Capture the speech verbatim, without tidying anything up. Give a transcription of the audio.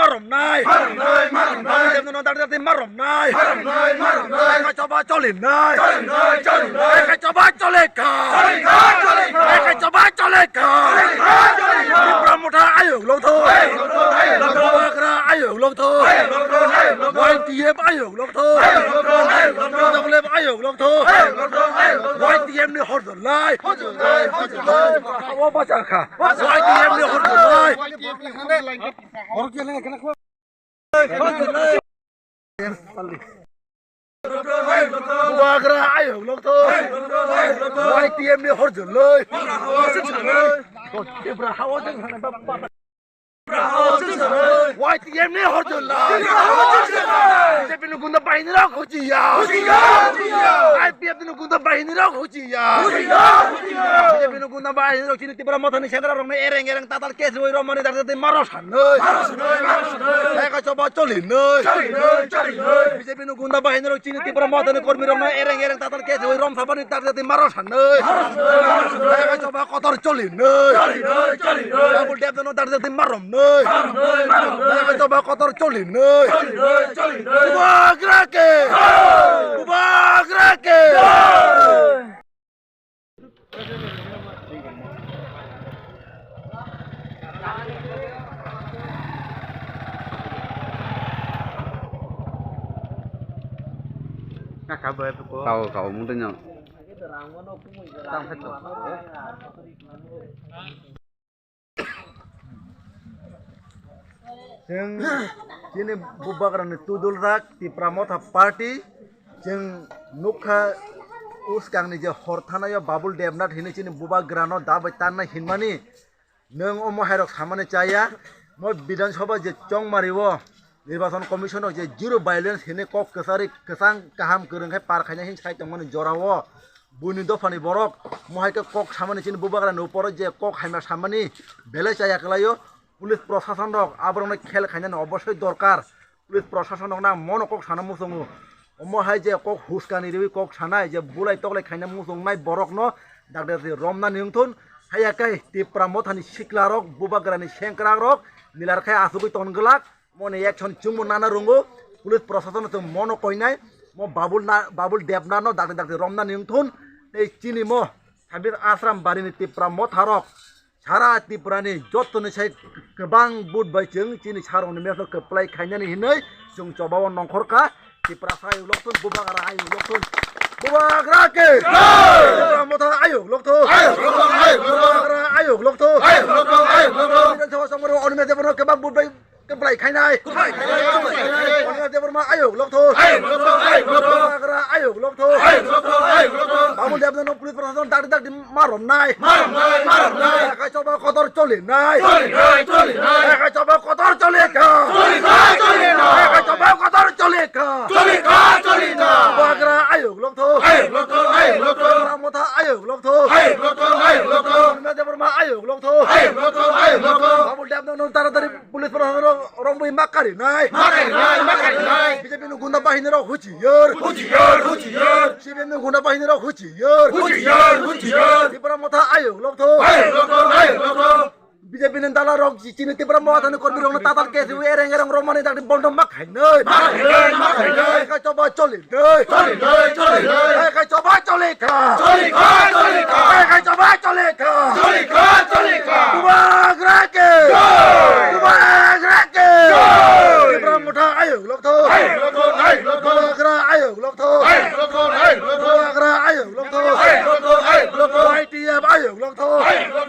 Maromnai. Maromnai, maromnai. Debno dagde dagde maromnai. Maromnai, maromnai. Eka choba cholinai. Cholinai, cholinai. Eka choba cholikha. Cholikha, cholikha. Eka choba cholikha. Cholikha, cholikha. Tipra Motha ayuk lokthok. Ayuk lokthok, ayuk lokthok. Bubagra ayuk lokthok. Ayuk lokthok, ayuk lokthok. Y T F ayuk lokthok. Ayuk lokthok, ayuk lokthok. W F ayuk lokthok. Ayuk lokthok, ayuk lokthok. Y T F ni horjolai. Horjolai, horjolai. O bachakha. Y T F ni horjolai. Bubagra ayuk lokthok. Y T F ni horjolai. Tipra hawa jeng sana baba. Y T F ni horjolai. B J P ni gunda bahini rok huchiya. I P F ni gunda bahini rok huchiya. B J P ni gunda bahini rok chini Tipra Mothani sengra rokni ereng ereng tatal case rwi romani dagde dagde maro sanoi. Eka choba cholinoi. B J P ni gunda bahini rok chini Tipra Mothani kormi rokno ereng ereng tatal case rwi rom sabani dagde dagde maro sanoi. Eka choba kotor cholinoi. Babul Debno dagde dagde marom. Noi. Noi, noi, noi. Choba kotor choli noi. Choli noi, choli noi. Bubagra ke. Bubagra ke. Kau, kau, mungkin yang. Chwng chini bubagrani twidulrok Tipra Motha Party, chwng nukha uskangni je hor thanaio Babul Debnath hinwi chini bubagrano dabai tanna hinmani, nwng omo hairok samani chaya, mo Bidhan Sabha je chongmario, Nirbachon Commission o je zero violence hinwi kok kwchari kwchang kaham kwrwng khe par khaina hin sai tongmani jorao, buini dophani borok mohai khe kok samani chini bubagrani uporo je kok hamya samani belai chaya kwlaio. Police prosason rok aborokno khel khainani obosoi dorkar. Police prosason rokno ang mono kok sana muchungo. Omo hai je kok huskani riwi kok sanai je bulai toklai khaina muchungnai borokno dakti dakti romnani wngthun. Haiya khe Tipra Mothani sikla rok, bubagrani sengkrak rok nilar khai asugwi ton glak. Moni action chumbo nana rungo, police prosason chwng mono koinai, mo Babul na, Babul Debnath no dakti dakti romnani wngthun, tei chini mo Sabir Ashram barini Tipra Motha rok, sara Tripura ni jottoni sai kwbang vote bai chwng chini sarokni methok kwplai khainani hinwi chwng chobao nongkhor kha, Tipra sa ayuk lokthun, bubagra ayuk lokthun, bubagra ke, Tipra Motha ayuk lokthun, ayuk lokthun, ayuk lokthun, bubagra ayuk lokthun, ayuk lokthun, ayuk lokthun. Bidhan Sabha chongmani Animesh Debbarma kwbang vote bai Kwplai khainai. Kwplai khainai, kwplai khainai. Oniya Debbarma ayuk lokthok. Ayuk lokthok, ayuk lokthok. Bubagra ayuk lokthok. Ayuk lokthok, ayuk lokthok. Babul Debnath no police prosason dakti dakti ma romnai. Ma romnai, ma romnai. Ekai choba kotor cholinai. Cholinai, cholinai. Ekai choba kotor cholikha. Cholikha, cholikha. Ekai choba kotor cholikha. Cholikha, cholikha. Bubagra ayuk lokthok. Ayuk lokthok, ayuk lokthok. Tipra Motha ayuk lokthok. Ayuk lokthok, ayuk lokthok. Oniya Debbarma ayuk lokthok. Ayuk lokthok, ayuk lokthok. Babul Debnath no taratari Police prosason rok romwi ma karinai. Ma karinai, ma karinai. B J P ni gunda bahini rok huchiyar. Huchiyar, huchiyar. C P M ni gunda bahini rok huchiyar. Huchiyar, huchiyar. Tipra Motha ayuk lokthok. Ayuk lokthok, ayuk lokthok. B J P ni dala rok chini Tipra Motha ni kormi rok no tatal case rwi ereng ereng romani dakti bondo ma khainai. Ma khainai, ma khainai. Ekai choba choli. Choli, choli, choli, choli. Ekai choba cholikha. Cholikha, cholikha. Ekai choba cholikha. Cholikha, cholikha. Bubagra ke. Jai. Bubagra ke. Jai. Tipra Motha ayuk lokthok. Ayuk lokthok, ayuk lokthok. Bubagra ayuk lokthok. Ayuk lokthok, ayuk lokthok. Bubagra ayuk lokthok. Ayuk lokthok, ayuk lokthok. Y T F ayuk lokthok. Ayuk lokthok.